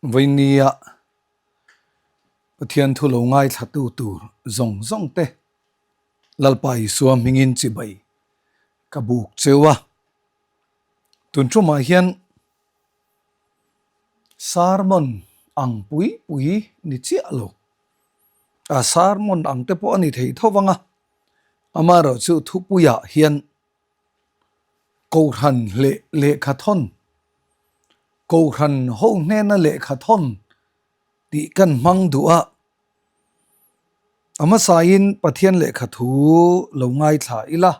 Vawinia Pathian thu lo ngaithlatu tur zawng zawng te Lalpa Isua hmingin chibai ka buk cheu a. Tun tumah hian sermon ang pui pui ni chiah lo, a sermon ang te pawh a ni thei tho vang a, amaherawhchu thupuiah hian Kohhran leh lehkhathawn, Kohhran ho hnena lehkhathawn tih kan hmang duh a, a hmasain Pathian lehkhathu lo ngaithla ila,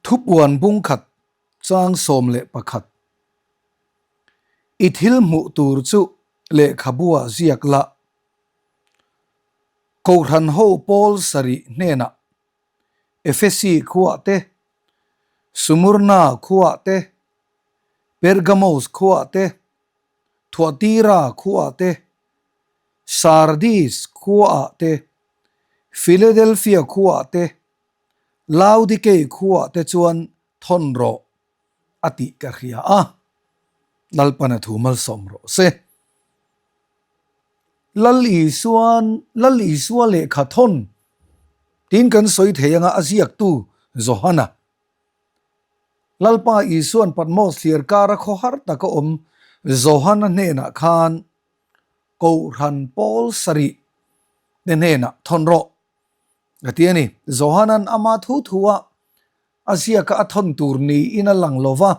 Thupuan bungkhat chang 11, I thil hmuh tur chu lehkhabua ziak la, Kohhran ho pawl sarih hnenah Efesi khuah te, Sumurna khuah te, Pergamos khuah te, Thuatira khuah te, Sardis khuaah te, Philadelphia khuah te, Laodikei khuah te chuan thawn rawh a tih ka hria a, Lalpana thu malsawm rawh se. Lal Isua'n Lal Isua lehkha thawn tiin kan sawi thei anga a ziaktu Johana. Lalpa Isua'n Patmos thliar kara khawhar taka awm Johana hnenah khan Kohhran pawl sarih te hnenah thawn rawh a ti a ni. Johana'n ama thu thua a ziaka a thawn tur niin a lang lo va,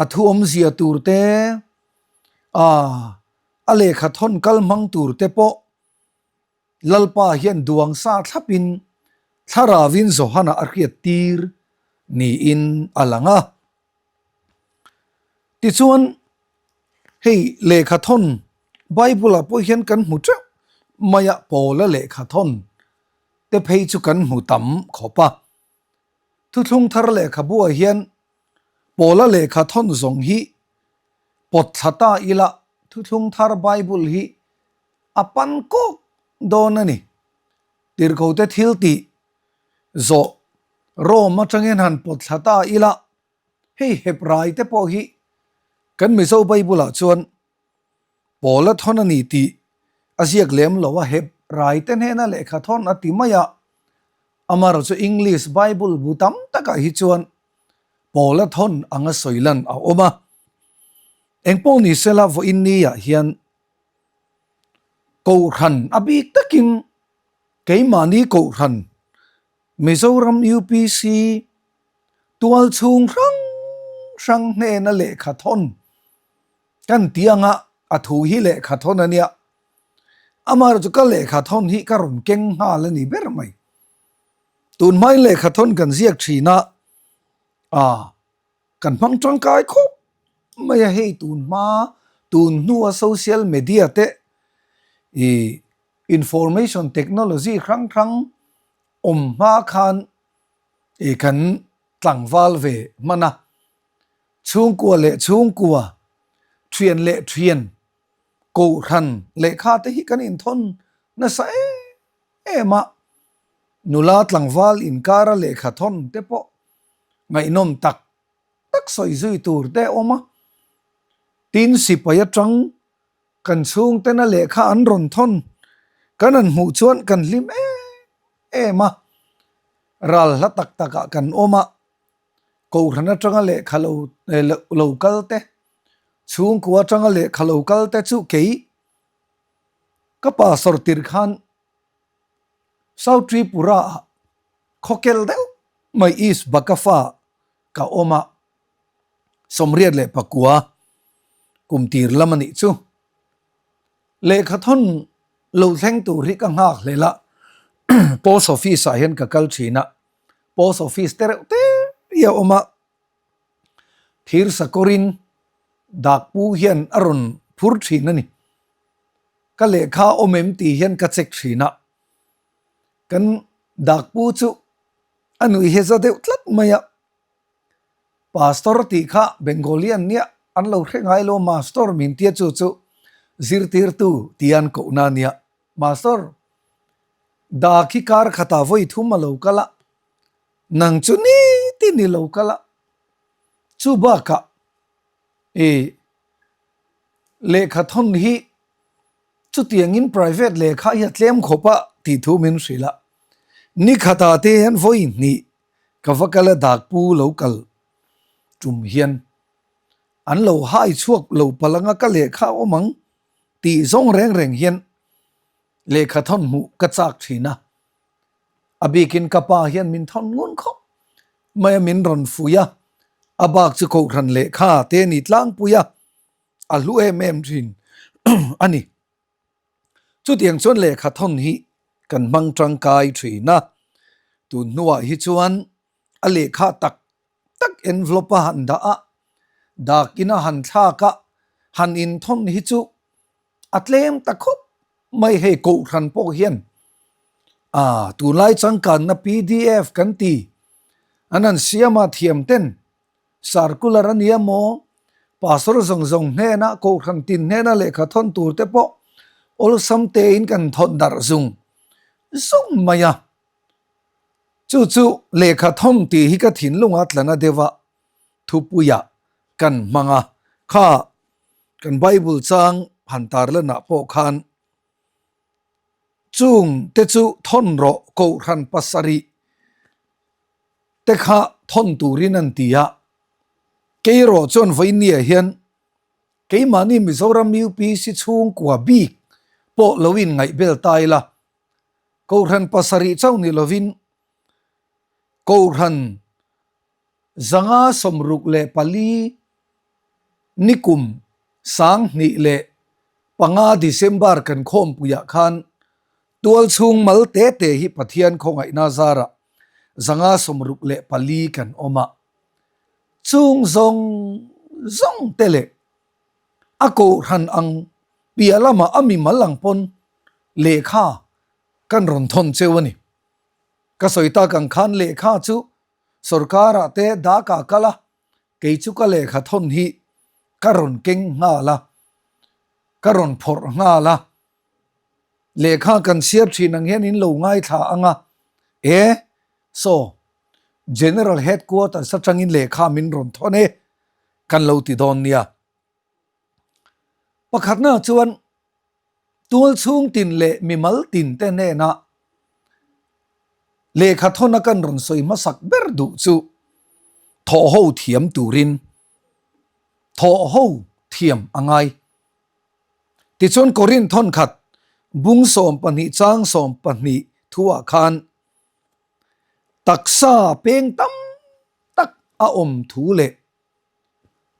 a thu awmzia tur te, a a lehkha thawn kal hmang tur te pawh Lalpa hian duang sa thlapin Thlarauvin Johana a hriat tir niin a lang a. Tichuan, hei lehkha thawn Bible-ah pawh hian kan hmu teuh mai a, Paula lehkha thawn te phei chu kan hmu tam khawp a. Thuthlung thar lehkhabuah hian Paula lehkha thawn zawng hi pawt thla ta ila thuthlung thar Bible hi a pan kawk dawn a ni. Tirhkote thil tih zawh Rome atangin han pawt thla ta ila hei Hebrai te pawh hi kan Mizo Bible ah chuan Paula thawn a ni tih a ziak lem lo a, Hebrai te hnena lehkha thawn a ti mai a, amaherawhchu English Bible bu tam takah hi chuan Paula thawn anga sawi lan a awm a. Engpawh ni sela vawiin niah hian Kohhran a bik takin keimahni Kohhran Mizoram UPC tual chhung hrang hrang hnena lehkha thawn Kan ti anga a thu hi lehkha thawn a nia. Amaherawh chu ka lehkha thawn hi ka rawn keng nghal a ni ber mai. Tun hmain lehkha thawn kan ziak thin a, ah kan hmang tangkai khawp mai a, hei tun hma tun hnua social media te ih information technology hrang hrang awm hma khan ih kan tlangval ve hman a. Chhungkua leh chhungkua, thian leh thian, kohhran lehkha te hi kan inthawn nasa em em a, nula tlangval inkara lehkha thawn te pawh ngaihnawm tak tak sawi zui tur te a awm a. Tin, sipai atang kan chhungtena lehkha an rawn thawn kan han hmuh chuan kan hlim em em a, ral hla tak takah kan awm a. Kohhran atanga lehkha lo lo kal te, chhungkua atanga lehkha lo kal te chu kei ka pastor tir khan South Tripura ah khawkel deuh mai East Bakafa ka awm a, 89 kum tir lam a nih chu. Lehkha thawn lo thleng tur hi ka nghak hlel a, Post Office ah hian ka kal thin a. Post office te reuh te hi a awm a, thir sakawrin dakpu hian a rawn phur thin a ni. Ka lehkha awm em tih hian ka check thin a, kan dakpu chu a nuih hi za deuh tlat mai a, Pastor tih kha Bengali an nia, an lo hre ngai lo Mastor min tia chu chu zirtirtu tia an kohna a nia. Mastor. Dak hi kar khatah vawi thum a lo kal a, nang chu nitin i lo kal a, chu bakah i. Lehkha thawn hi chutiangin private lehkha hi a tlem khawp a tih thu min hrilh a. Ni khatah te hian vawi hnih ka va kal a dakpu lo kal tum hian an lo hai chhuak lo palh anga ka lehkha a awm ang tih zawng reng reng hian lehkha thawn hmuh ka chak thin a. A bikin ka pa hian min thawn ngun khawp mai a min rawn fuih a, a bak chu kohhran lehkha te ni tlangpui a, a hlu em em thin a ni. Chutiang chuan lehkha thawn hi kan hmang tangkai thin a, tun hnuah hi chuan a lehkha tak tak envelope a han dah a, dakin a han thlak a, han inthawn hi chu a tlem ta khawp mai hei kohhran pawh hian ah tunlai changkanna pdf kan ti an han siam a thiam ten circular a nia maw pastor zawng zawng hnena kohhran tin hnena lehkha thawn tur te pawh awlsam tein kan thawn darh zung zung mai a chu chu lehkha thawn tih hi ka thinlunga tlana deuh a thupuiah kan hmang a kha Kan Bible chang han tarlanah pawh khan chung te chu thawn rawh kohhran pasarih te kha thawn turin an ti a, kei erawh chuan vawinia hian keimahni Mizoram UPC chhungkua bik pawh lo inngaihbel ta ila, kohhran pasarih chauh ni lovin kohhran 564 nikum 2005 December kan khawmpuiah khan tualchhung mal te te hi Pathian khawngaihna zarah 564 kan awm a. Chung zawng zawng te leh a kohhran ang piah lamah a mimal ang pawn lehkha kan rawn thawn cheu a ni. Ka sawi tak ang khan lehkha chu Sorkarah te dak ah kal a, kei chu ka lehkha thawn hi ka rawn keng nghal a, ka rawn phawrh nghal a. Lehkha kan chhiar thin ang hian in lo ngaithla ang a, e, saw, General Headquarters atangin lehkha min rawn thawn e, kan lo ti dawn nia. Pakhatna chuan tual chhung tin leh mimal tin te hnena lehkha thawna kan rawn sawi hmasak ber duh chu thawh ho thiam turin thawh ho thiam a ngai. Tichuan Korinth thawnkhat bung 12 chang 12 thuah khan taksa peng tam tak a awm thu leh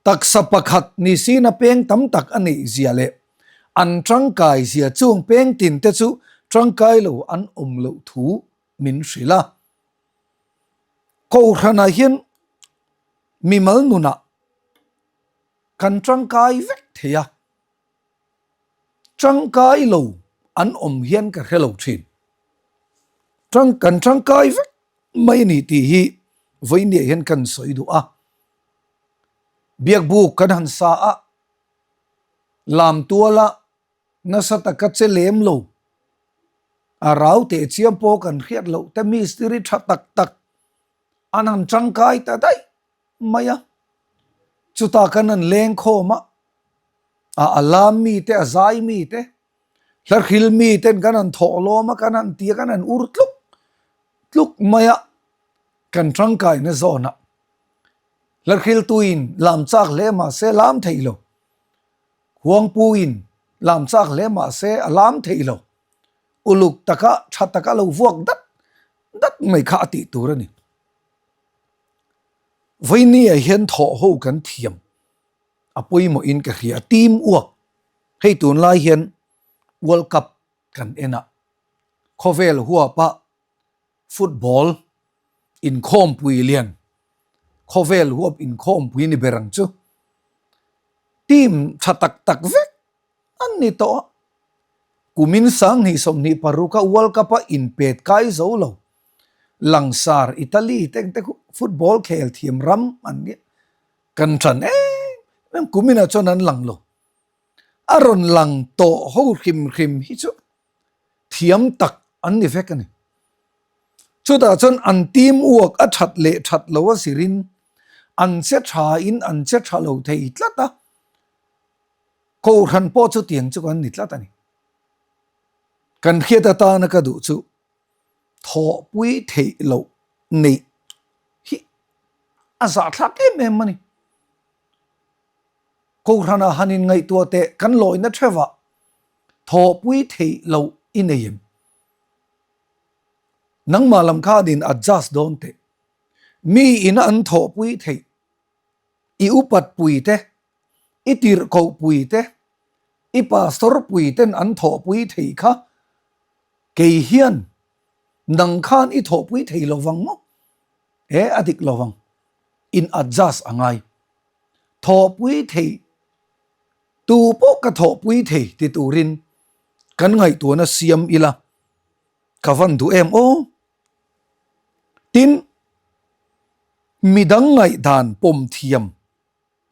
Taksa pakhat ni sina peng tam tak a neih zia leh an tangkai zia chung peng tin te chu tangkai lo an awm loh thu min hrilh a. Kohhranah hian mimal nunah kan tangkai vek thei a, tangkai lo an awm hian ka hre lo thin. Kan tangkai vek mai a ni tih hi vawinia hian kan sawi duh a. Biakbuk kan han sa a, lam tuala nasa taka che lem lo, a rau teh chiam pawh kan hriat loh te mistiri tha tak tak an han tangkai ta daih mai a. Chutah kan han leng khawm a, a a lam mite, a zai mite, hla hril miten kan han thawh lawm a, kan han ti a, kan han ur tluk tluk mai a, kan tangkaina zawnah Hlakhriltuin lam chak hle mah se lam thei lo. Huangpuin lam chak hle mah se a lam thei lo. Uluk taka tha taka lo vuak dat dat mai kha a tih tur a ni. Vawinia hian thawh ho kan thiam a pawimawhin ka hria. Team work hei tunlai hian World Cup kan en a, khawvel huapa football inkhawmpui lian khawvel huap inkhawmpui ni ber ang chu team tha tak tak vek an ni tawh a kumin 2026 a World Cup a inpet kai zo lo langsar Italy te te khu football khel thiam ram an nia kan tan em em kuminah chuan an lang lo a rawn lang tawh ho hrim hrim hi chu thiam tak an ni vek a ni. Chutah chuan an team work a that leh that lo a zirin an che tha in an che tha lo thei tlat a. Kohhran pawh chu tiang chu kan ni tlat a ni. Kan hriat atana ka duh chu thawhpui theih loh neih hi a zahthlak em em a ni. Kohhranah han inngaihtuah teh kan lawina theuhah thawhpui theih loh i nei em? Nangmah lam khan in adjust dawn teh. Mi ina an thawhpui theih i upat pui te, i tirhkoh pui te, i pastor pui ten an thawhpui thei kha kei hian nang khan i thawhpui thei lo vang maw? E a dik lo vang. In adjust a ngai. Thawhpui thei tu pawh ka thawhpui thei ti turin kan ngaihtuahna siam ila ka van duh em aw. Tin, midang ngaihdan pawm thiam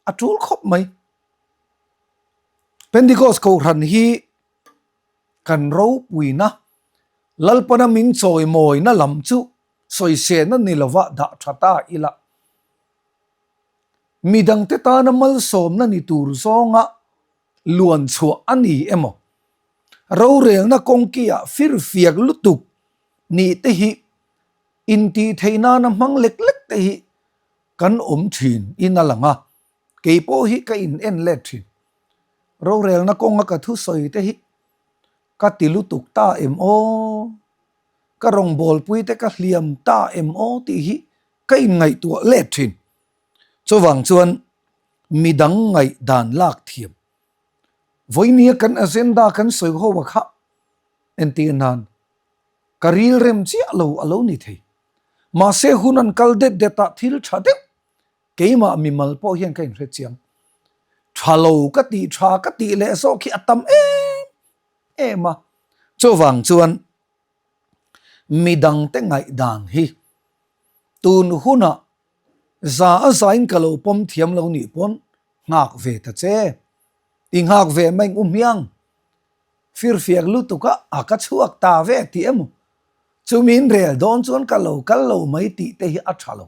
a tul khawp mai. Pentecost Kohhran hi kan ropuina, Lalpana min chawimawina lam chu sawisehna ni lova dah tha ta ila. Midangte tana malsawmna ni tur zawnga luan chhuah a ni emaw? Rorelna kawngkiah firfiak lutuk nih te hi intih theih nana hmang lek lek te hi kan awm thin in a lang a, kei pawh hi ka in en let thin. Rorelna kawnga ka thusawi te hi ka ti lutuk ta em aw? Ka rawngbawlpui te ka hliam ta em aw tih hi ka inngaihtuah let thin. Chuvang chuan midang ngaihdan lak thiam. Vawinia kan agenda kan sawi ho a kha entir nan ka ril rem chiah lo a lo ni thei. Mahse hun an kal det det ah thil tha deuh keimah mimal pawh hian ka inhre chiang. Tha lo ka tih tha ka tih leh zawk hi a tam em em a. Chuvang chuan midangte ngaihdan hi tun hunah za a zain ka lo pawm thiam lo nih pawn nghak ve ta che. I nghak ve mai u hmiang. Firfiak lutuk a a ka chhuak ta ve tih emaw chumiin rel dawn chuan ka lo kal lo mai tih te hi a tha lo.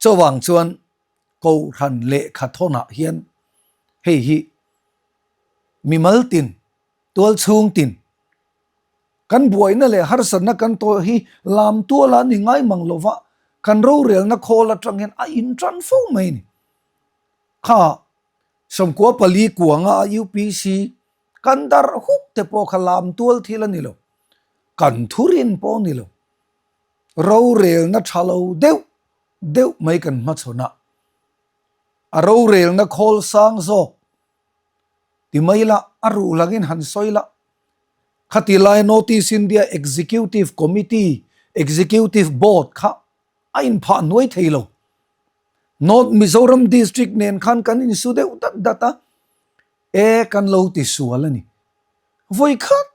Chuvang chuan Kohhran lehkha thawnah hian hei hi mimal tin, tualchhung tin, kan buaina leh harsatna kan tawh hi lam tuala ni ngai mang lova kan rorelna khawl atang hian a intan fo mai a ni. Kha 14 kuanga UPC kan darh huk te pawh kha lam tual thil a ni lo, kan thurin pawh a ni lo. Rorelna tha lo deuh deuh mai kan hmachhawn a, a rorelna khawl sang zawk ti mai la, a ruh langin han sawi la. Khati lai North East India Executive Committee, Executive Board kha a inphah hnuai thei lo. North Mizoram District nen khan kan insu deuh dat dat a, e kan lo ti sual a ni. Vawi khat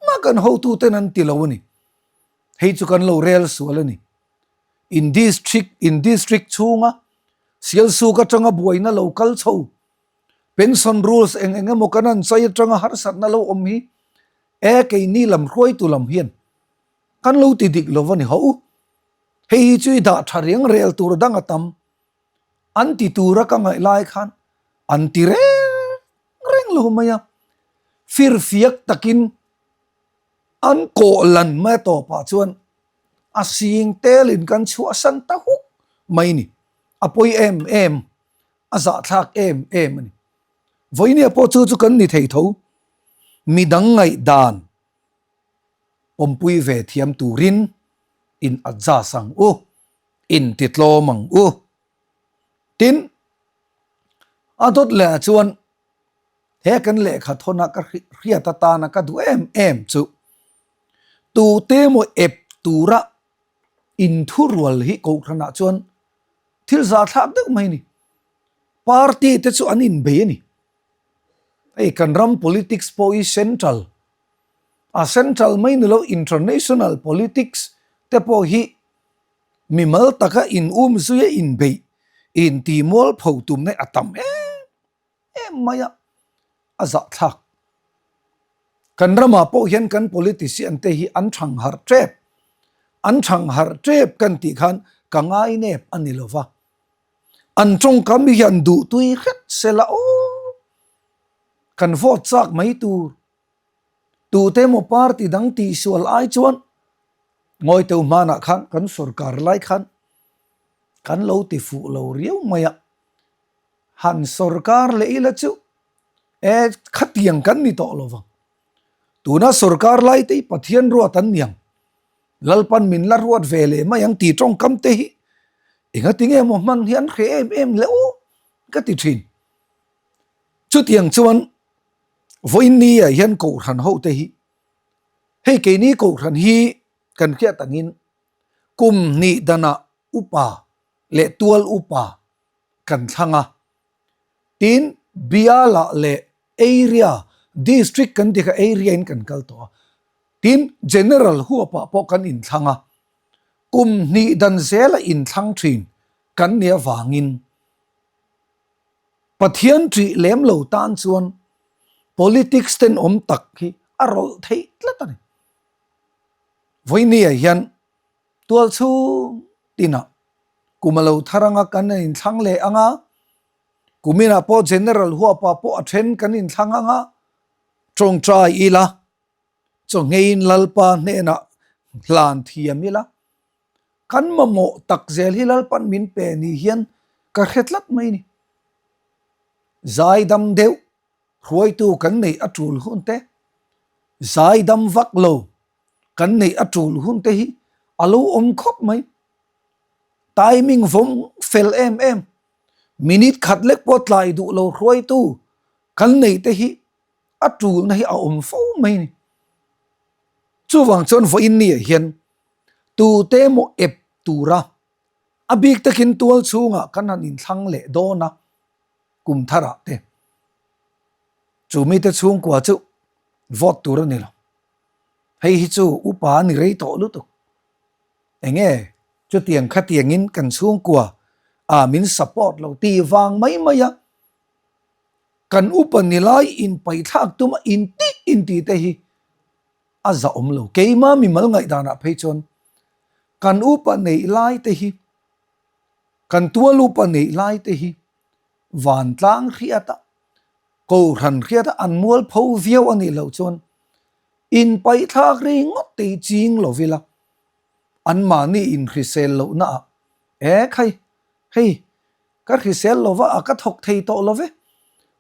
mah kan hotuten an ti lo a ni. Hei chu kan lo rel sual a ni. In district in district chhunga Sialsuk atanga buaina lo kal chho pension rules eng eng emaw kan an chai atanga harsatna lo awm hi e keini lam hruaitu lam hian kan lo ti dik lo a ni ho. Hei hi chu i dah tha riang rel tur dang a tam an ti tura ka ngaih lai khan an ti reng reng lo mai a. Firfiak takin an kawh lan mai a tawpah chuan a sing telin kan chhuahsan ta huk mai ni. A pawi em em, a zahthlak em em a ni. Vawinia pawh chu chu kan ni thei tho. Midang ngaihdan awmpui ve thiam turin in adjust ang u, in ti tlawm ang u. Tin, a dawt leh ah chuan he kan lehkha thawn a ka hriat atana ka duh em em chu tute emaw ep tura inthurual hi kohhranah chuan thil zahthlak deuh mai a ni. Party te chu an inbei a ni. Hei kan ram politics pawh hi central, a central mai ni lo international politics te pawh hi mimal taka in um zui a inbeih intihmual pho tumna a tam em em mai a, a zahthlak. Kan ramah pawh hian kan politician te hi an thang harh tep, an thang harh tep kan tih khan ka ngai nep a ni lo va. An tawngkam hian duhtui hret se la aw. Kan vote chak mai tur. Tute emaw party dang tihsual ai chuan ngawi teu hmanah khan kan sorkar lai khan kan lo ti fuh lo riau mai a. Han sorkar leh ila chu e khatiang kan ni tawh lo vang. Tuna sorkar lai te hi Pathian ruat an ni ang. Lalpan min la ruat ve leh mai ang tih tawngkam te hi engati nge maw hman hi an hreh em em le aw ka ti thin. Chutiang chuan vawiin ni ah hian kohhran ho te hi hei keini kohhran hi kan hriat angin kum hnih danah upa leh tual upa kan thlang a. Tin, bialah leh area, district kan tih kha area in kan kal tawh a. Tin, general huapah pawh kan inthlang a. Kum hnih dan zela inthlang thin kan nih avangin Pathian ṭih lem lo tan chuan politics tenawm tak hi a rawlh theih tlat a ni. Vawinia hian tual chhung tinah kum a lo thar anga kan inthlang leh ang a, kuminah pawh General huapah pawh a then kan inthlang ang a, tawngtai ila, chawhngeiin Lalpa hnenah hlan thiam ila, kan mamawh tak zel hi Lalpan min pe ni hian ka hre tlat mai a ni. Zaidam deuh hruaitu kan neih a tul hun te, zaidam vak lo kan neih a tul hun te hi a lo awm khawp mai. Timing vawm fel em em, minute khat lek pawh tlai duh lo hruaitu kan neih te hi a tulna hi a awm fo mai a ni. Chuvang chuan vawiin ni ah hian tute emaw ep tura a bik takin tual chhungah kan han inthlang leh dawn a, kum tharah te chu mite chhungkua chu vote tur a ni lo. Hei hi chu upa a ni rei tawh lutuk. Enge chutiang khatiangin kan chhungkua ah min support lo tih vang mai mai a kan upa ni lai inpaihthlak tum a intih intih te hi a za awm lo. Keima mimal ngaihdanah phei chuan kan upa neih lai te hi kan tual upa neih lai te hi vantlang hriat a kohhran hriat a an mual pho viau a nih loh chuan inpaihthlak ringawt te hi ching lo ila anmahni inhrisel lohna ah e khai hei ka hrisel lova a ka thawk thei tawh lo ve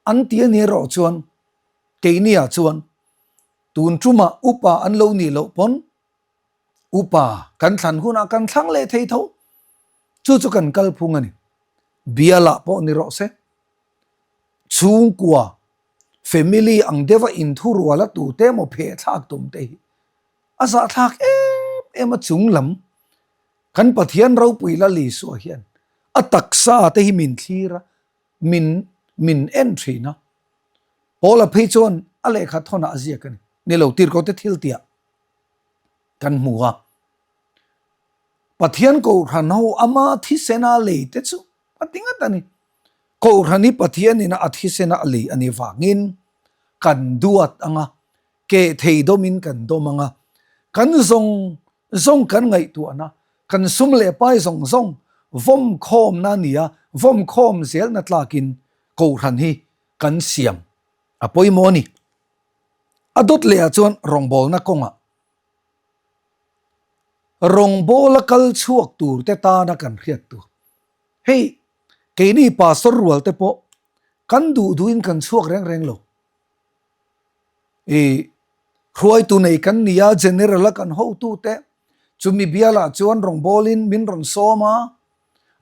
an ti a ni erawh chuan keini ah chuan tun tumah upa an lo nih loh pawn upa kan thlan hunah kan thlang leh thei tho. Chu chu kan kalphung a ni. Bialah pawh ni rawh se. Chhungkua, family ang deuha inthurual a tute emaw pheh thlak tum te hi a zahthlak em em a chung lam kan Pathian ropui Lal Isua hian a taksa te hi min thlir a, min min en thin a. Paula phei chuan a lehkha thawnah a ziak a ni. Ni lo tirhkote thil tiah kan hmu a. Pathian Kohhran ho ama thisena lei te chu a ti ngat a ni. Kohhran hi Pathian ina a thisena a lei a nih vangin kan duat ang a, keh thei dawmin kan dawm ang a, kan zawng zawng kan ngaihtuahna, kan sum leh pai zawng zawng vawm khawmna a ni a, vawm khawm zelna tlakin Kohhran hi kan siam a pawimawh a ni. A dawt leh ah chuan rawngbawlna kawngah rawngbawla kal chhuak tur te tana kan hriat tur. Hei keini pastor rual te pawh kan duh duhin kan chhuak reng reng lo. I hruaitu nei kan ni a, general a kan hotu te chumi bialah chuan rawngbawlin min rawn sawm a,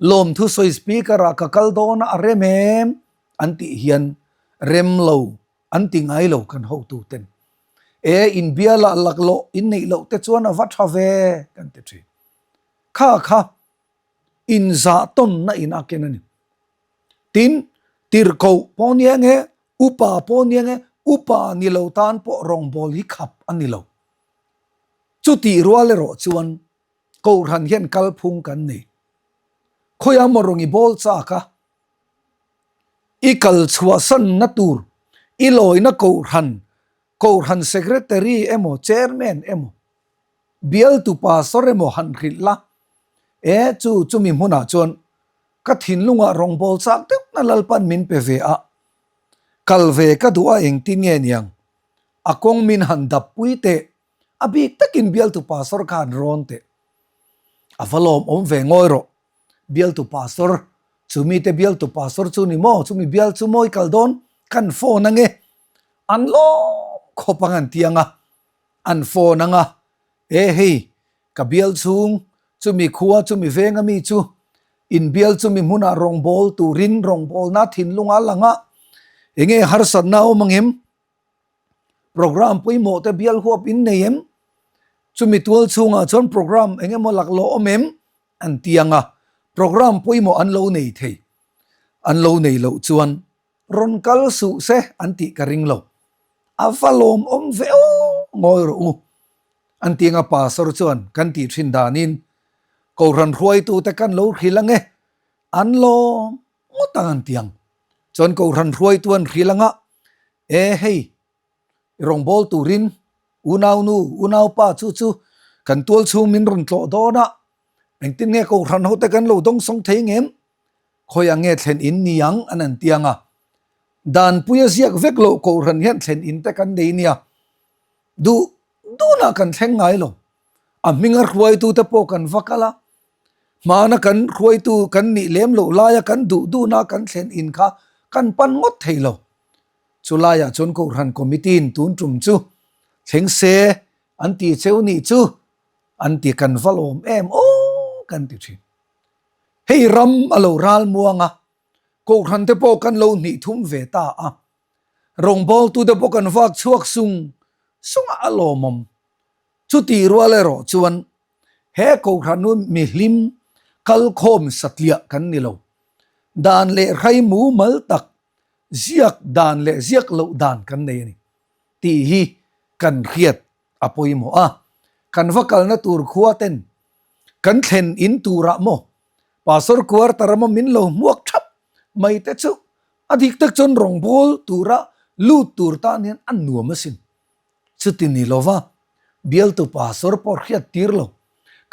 lawmthu sawi speaker ah ka kal dawn a, a rem em an tih hian rem lo An ti ngai lo kan hotu ten. E in bialah laklawh in neih loh te chuan a va tha ve kan ti thin. Kha kha inzah tawnna in a ken a ni. Tin, tirhkoh pawh nia nge, upa pawh nia nge, upa ni lo tan pawh rawngbâwl hi khap a ni lo. Chutih rual erawh chuan Kohhran hian kalphung kan nei. Khawiah maw rawn i bawl chak a? I kal chhuahsanna tur i lawina Kohhran, Kohhran Secretary emaw Chairman emaw, bialtu Pastor emaw han hrilh la, e chu chumi hmunah chuan ka thinlungah rawngbâwl chak deuhna Lalpan min pe ve a. Kal ve ka duh a engtin nge niang? A kawng min han dap pui teh, a bik takin bialtu pastor kha han rawn teh. A va lawmawm ve ngawi rawh, bialtu pastor, chumi te bialtu pastor chu ni maw, chumi bial chu mawi kal dawn, kan phone ange, an lawm khawp ang an ti ang a, an phone ang a, e hei ka bial chhung chumi khua chumi veng ami chu in bial chumi hmunah rawngbâwl turin rawngbâwlna thinlunga lang a, enge harsatna a awm ang em? Program pawimawh te bial huap in nei em? Chumi tual chhungah chuan program eng emaw laklawh awm em? An ti ang a, program pawimawh an lo nei thei. An lo nei loh chuan rawn kal suh se an tih ka ring lo. A va lawmawm ve aw ngawi rawh u. An ti anga pastor chuan kan tih thin danin Kohhran hruaitute kan lo hrilh ang e, an lawm ngawt ang an ti ang. Chuan Kohhran hruaitu an hrilh anga, E hei, i rawngbâwl turin unaunu, unaupa chu chu kan tual chhung min rawn tlawh dawn a, engtin nge Kohhran hote kan lo dawngsawng thei ngem? Khawiah nge thlen in ni ang an an ti ang a. Danpuia ziak vek loh Kohhran hian thlen in te kan nei nia. Duh dunah kan thleng ngai lo. A hminga hruaitute pawh kan va kal a, hmana kan hruaitu kan nih lem loh laia kan duh duhna kan thlen in kha kan pan ngawt thei lo. Chulaiah chuan Kohhran Committee in tun tum chu thleng se an ti cheu nih chu an ti kan va lawm em aw kan ti thin. Hei ram a lo ral muang a, Kohhran te pawh kan lo hnih thum ve ta a, rawngbawltute pawh kan vak chhuak sung sung a, a lawmawm. Chutih rual erawh chuan he Kohhran nu mihlim kalkhawm satliah kan ni lo. Dan leh hrai mumal tak ziak dan leh ziak loh dan kan nei a ni tih hi kan hriat a pawimawh a. Kan va kalna tur khua ten kan thlen in turah maw Pastor quarter emaw min lo hmuak thap mai te chu a dik tak chuan rawngbâwl tura lut tur tan hian a nuam asin. Chuti ni lova bialtu pastor pawh hriat tir lo,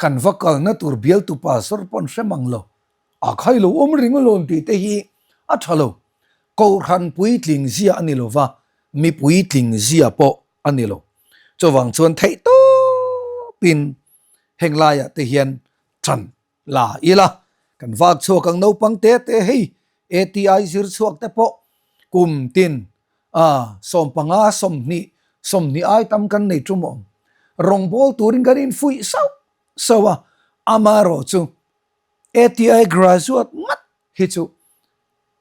kan va kalna tur bialtu pastor pawh an hre mang lo, a khai lo awm ring alawm tih te hi a tha lo. Kohhran puitling zia a ni lova, mi puitling zia pawh a ni lo. Chuvang chuan theih tawpin heng laiah te hian ṭan La ila, kan vak chhuak ang naupang te te hei ATI zir chhuak te pawh kum tin a 15 20 20 ai tam kan nei tum awm. Rawngbâwl turin kan infuih sauh sauh a, amaherawh chu ATI graduate ngat hi chu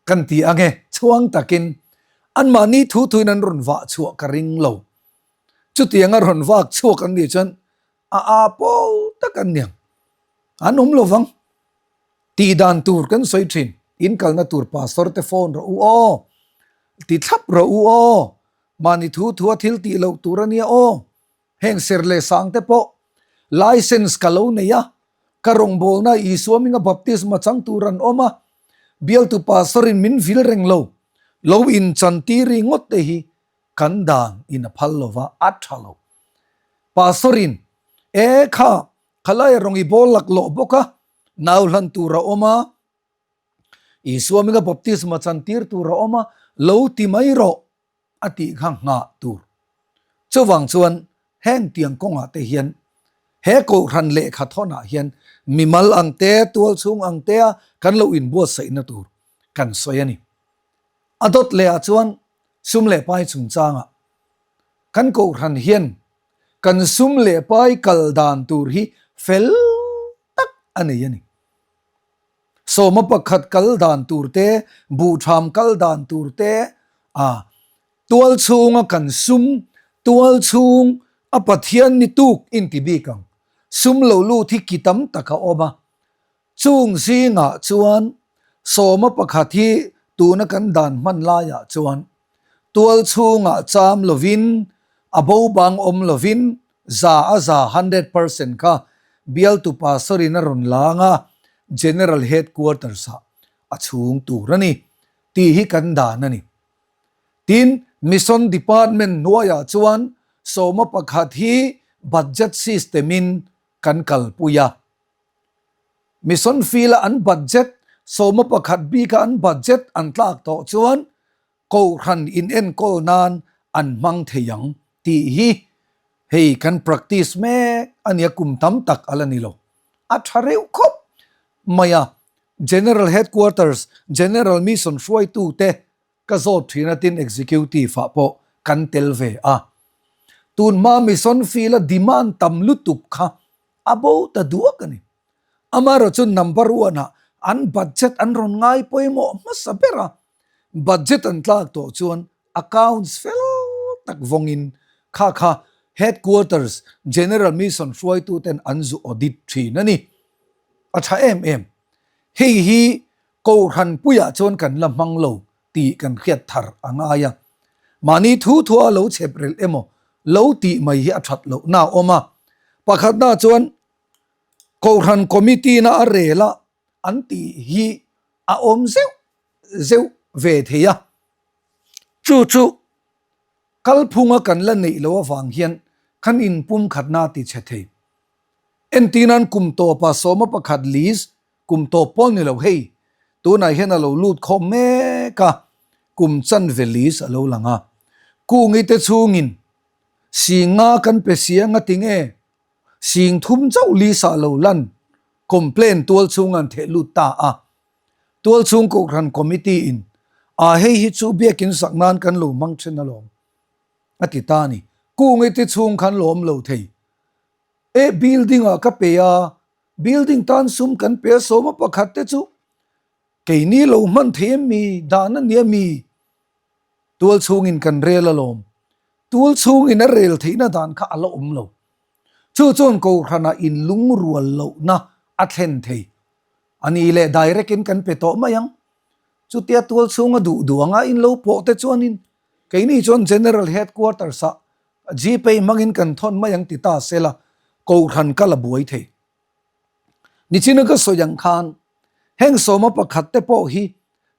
kan ti ang e, chhuang takin anmahni thu thuin an rawn vah chhuah ka ring lo. Chutianga rawn vak chhuak an nih chuan A a pawl tak an niang. An awm lo vang. Tih dan tur kan sawi thin. In kalna tur pastor te phone rawh u aw. Ti thlap rawh u aw. Mahni thu thua thil tih loh tur a nia aw. Heng ser leh sang te pawh license ka lo nei a. Ka rawngbawlna Isua hminga baptisma chang tur an awm a. Bialtu pastor in min vil reng lo. Lo inchantir ringawt te hi Kan dan in a phal lo va, a tha lo. Pastor in, E kha, khalai rawng i bawl laklawh bawk a, nau hlan tur a awm a, Isua hminga baptisma chan tir tur a awm a, lo ti mai rawh, a tih kha nghah tur. Chuvang chuan heng tiang kawngah te hian he kohhran lehkha thawnah hian mimal ang te, tualchhung ang tea kan lo inbuatsaihna tur kan sawi a ni. A dawt lehah chuan Sum leh pai chungchangah kan kohhran hian kan sum leh pai kal dan tur hi fel tak a nei a ni. Sawma pakhat kal dan tur te, buhtham kal dan tur te, a tual chhunga kan sum, tual chhung a Pathian ni tuk inti bik ang. Sum lo lut hi ki tam tak a awm a, Chung zingah chuan sawma pakhat hi tuna kan dan hman laiah chuan tual chhungah cham lovin, a bo bang awm lovin za a za, 100%, kha bialtu pastor-in a rawn lang a, General Headquarters-ah a chhung tur a ni tih hi kan dan a ni. Tin, Mission Department hnuaiah chuan sawma pakhat hi budget system-in kan kalpui a. Mission field-a an budget, 11 bika an budget an tlak tawh chuan. Kohhran inenkawl nan an hmang thei ang tih hi hei kan practice mek a nia kum tam tak a la ni lo. A tha reuh khawp mai a, General Headquarters, General Mission hruaitute ka zawt thin a tin Executive ah pawh kan tel ve a. Tun hma Mission field a demand tam lutuk kha a bo ta duak a ni. Amaherawhchu number one ah an budget an rawn ngai pawimawh hmasa ber a, Budget an tlak tawh chuan accounts fel tak vawngin kha kha Headquarters General Mission hruaituten an zu audit thin a ni. A tha em em. Hei hi Kohhran puiah chuan kan la hmang lo tih kan hriat thar a ngai a. Mahni thu thua lo chhep relh emaw lo tih mai hi a that lohna a awm a. Pakhatna chuan Kohhran Committee-na a rel a an tih hi a awm zeuh zeuh ve thei a, chu chu kalphunga kan la neih loh avang hian kan inpumkhatna a ti chhe thei. Entirnan kum tawpa sawma pakhat list kum tawp pawh ni lo hei tunah hian a lo lut khawm mek a, kum chanve list a lo lang a, kungi te chhungin singa kan pe siang a ti nge Sing thum chauh list ah lo lan complain tual chhung an theh lut ta a. Tual chhung Kohhran Committee in a hei hi chu biakin sak nan kan lo hmang then alawm a ti ta a ni. Kung i ti chhung khan lawm lo thei e building ah ka pe a, building tan sum kan pe a sawma pakhat te chu keini lo hman thei em mi dan a nia mi Tual chhungin kan rel alawm. Tual chhungin a rel theihna dan kha a la awm lo. Chu chuan Kohhranah inlungrual lohna a thlen thei. A ni leh direct in kan pe tawh mai ang. Chutia tual chhunga duh duh anga in lo pawh te chuanin keini chuan General Headquarters ah Gpay hmangin kan thawn mai ang ti ta sela Kohhran ka la buai thei. Nichina ka sawi ang khan heng sawma pakhat te pawh hi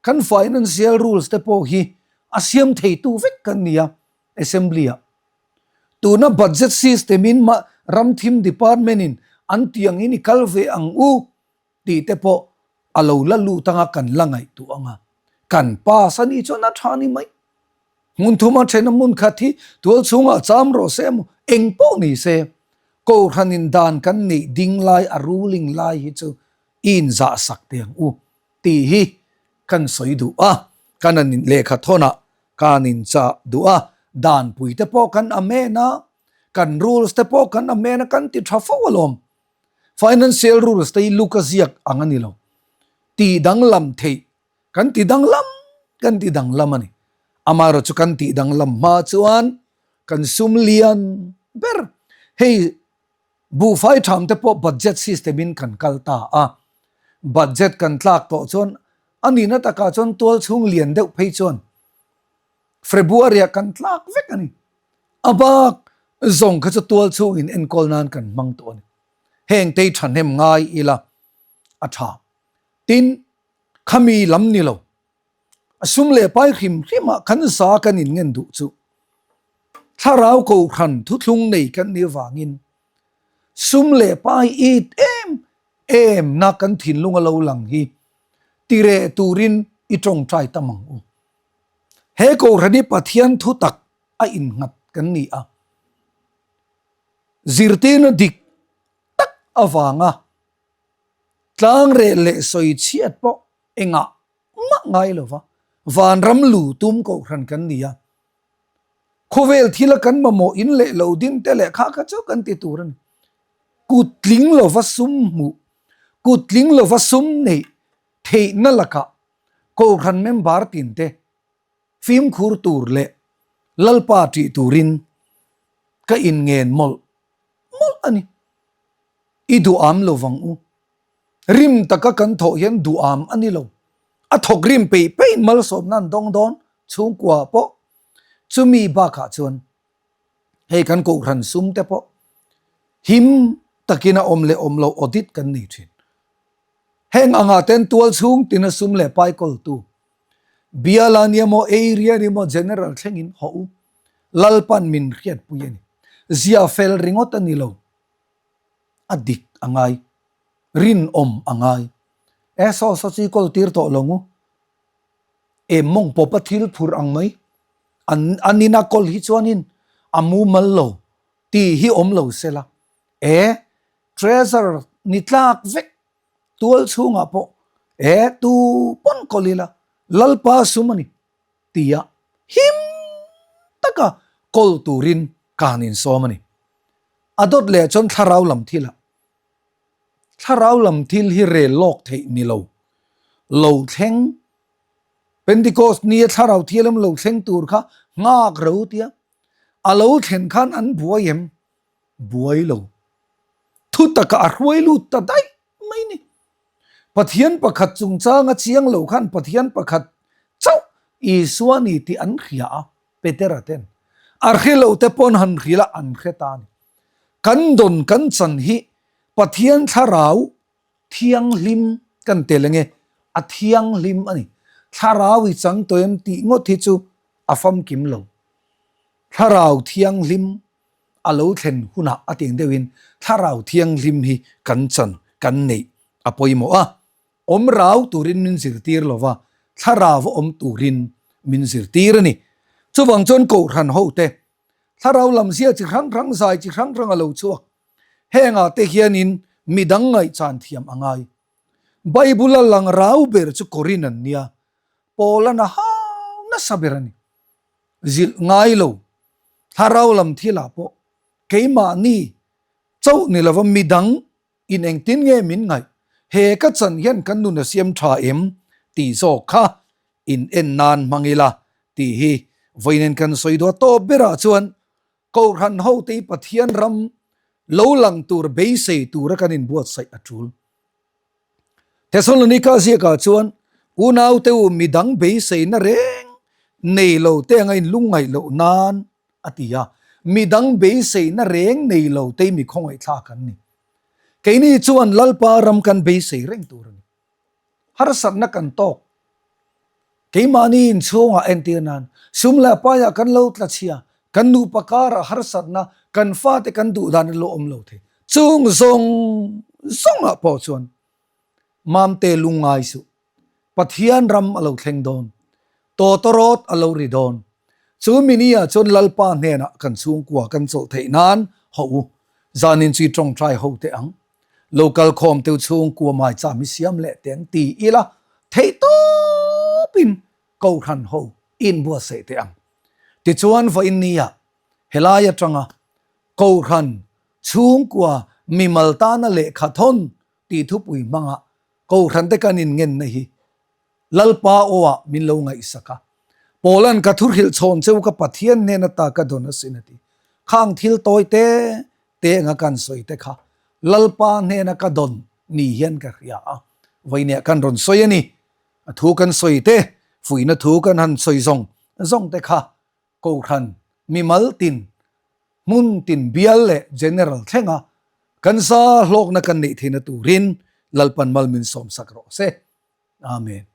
kan financial rules te pawh hi a siam theitu vek kan ni a assembly ah. Tuna budget system in ramthim department in an tih ang in i kal ve ang u tih te pawh a lo la lut anga kan la ngaihtuah anga kan pass a nih chuan a tha ni mai. Hmun thuma then a hmun khat hi tual chhungah cham rawh se emaw eng pawh ni se Kohhran in dan kan neih ding lai a ruling lai hi chu i inzah sak teh ang u tih hi kan sawi duh a, kan an lehkha thawnah kan inchah duh a, danpui te pawh kan amen a, kan rules te pawh kan amen a, kan ti tha fo alawm. Financial rules te hi luka ziak ang a ni lo, tih danglam theih kan ti danglam kan ti danglam a ni. Amaherawhchu kan tih danglam hma chuan kan sum lian ber hei Buhfai tham te pawh budget system in kan kal ta a, budget kan tlak tawh chuan a nihna takah chuan tual chhung lian deuh phei chuan February ah kan tlak vek a ni. A bak zawng kha chu tual chhung in enkawl nan kan hmang tawh a ni. Heng te hi thahnem ngai ila a tha. Tin, khami lam ni lo. A sum leh pai hrim hrim ah kan za kan in ngen duh chu thlarau kohhran thuthlung nei kan nih avangin sum leh pai it em em na kan thinlung a lo lang hi tireh turin i tawngtai tam ang u. He kohhran hi Pathian thu tak a innghat kan ni a, zirtirna dik tak avanga tlangreh leh sawichhiat pawh engah mah ngai lo va, vanram lu tum kohhran kan ni a, khawvel thila kan mamawh in leh lo ding te leh kha kha chu kan ti tur a ni. Kut tling lova sum hmuh, kut tling lova sum neih theihna lakah kohhran member tin te fimkhur tur leh Lalpa ṭih turin ka inngen mawlh mawlh a ni. I duham lo vang u. Rim taka kan thawh hian duham a ni lo. A thawk rim peih peih malsawmna an dawng dawn chhungkua pawh chumi bakah chuan hei kan kohhran sum te pawh him takin a awm leh awm loh audit kan nei thin. Heng angah ten tual chhung tina sum leh pai kawltu bial a ni emaw area a ni emaw general thlengin hawh u Lalpan min hriatpui a ni. Zia fel ringawt a ni lo. A dik a ngai. Rinawm a ngai. E saw saw chi kawl tir tawh lo ngu. Em mawng pawpa thil phur ang mai. An an ina kawl hi chuanin a mumal lo tih hi awm lo sela. E treasure ni tlak vek tual chhungah pawh e tu pawn kawl ila Lalpa sum a ni tia him taka kawl turin ka han insawm a ni. A dawt leh chuan thlarau lam thil ah Thlarau lam thil hi rel lawk theih ni lo. Lo thleng, Pentecost nia thlarau thialam lo thleng tur kha nghak ro tia a lo thlen khan an buai em? Buai lo. Thu taka a hruai lut ta daih mai ni. Pathian pakhat chungchanga chiang lo khan Pathian pakhat chauh Isua ni tih an hria a, Petera ten. A hre lo te pawn han hrilh a, an hre ta a ni. Kan dawn kan chan hi Pathian thlarau thianghlim kan tel ange, a thianghlim a ni. Thlarau i chang tawh em tih ngawt hi chu a famkim lo. Thlarau thianghlim a lo thlen hunah a tiang deuhin thlarau thianghlim hi kan chan kan neih a pawimawh a. Awm rau turin min zirtir lova, thlarau a awm turin min zirtir a ni. Chuvang chuan Kohhran hote Thlarau lam zia chi hrang hrang, zai chi hrang hrang a lo chhuak. Hengah te hianin midang ngaihchan thiam a ngai. Bible-a lang rau ber chu Korin an nia, Paul-an a hau nasa ber a ni. Zilh ngai lo, thlarau lam thilah pawh keimahni chauh ni lova midang In engtin nge min ngaih? He ka chan hian kan nun a siam tha em? tih zawk kha in en nan hmang ila tih hi vawiin kan sawi duah tawp berah chuan Kohhran hote hi Pathian ram lo lang tur beisei tura kan inbuatsaih a tul. Thesalonika ziakah chuan unaute u midang beiseina reng nei lo te anga inlungngaih loh nan a ti a, midang beiseina reng nei lo te mi khawngaihthlak an ni. Keini chuan Lalpa ram kan beisei reng tur a ni. Harsatna kan tawk. Keimahni inchhungah entir nan sum leh paiah kan lo tla chhia, kan nupa karah harsatna, kan fate kan duh dan an lo awm lo thei. Chung zawng zawngah pawh chuan Mamte lungngai suh. Pathian ram a lo thleng dawn. Tawtawrawt a lo ri dawn. Chu mini ah chuan Lalpa hnenah kan chhungkua kan chawlh theih nan hawh u. Zanin chu i tawngtai ho teh ang. Lo kal khawm teu chhungkua maicham hi siam leh teh ang ti ila theih tawpin Kohhran ho inbuatsaih teh ang. Tichuan vawiin ni ah helai atanga Kohhran chhungkua mimal tana lehkha thawn tih thupui hmangah Kohhran te kan inngenna hi Lalpa aw-ah min lo ngaihsak a. Paula'n ka thuhrilh chhawn cheu ka Pathian hnen ata ka dawn asin a ti. Khang thil tawi te te anga kan sawi te kha Lalpa hnena ka dawn ni hian ka hria a. Vawiinah kan rawn sawi a ni. A thu kan sawi te, fuihna thu kan han sawi zawng zawng te kha Kohhran, mimal tin, hmun tin bial leh general thlenga kan za hlawkna kan neih theihna turin Lalpan mal min sawmsak rawh se. Amen.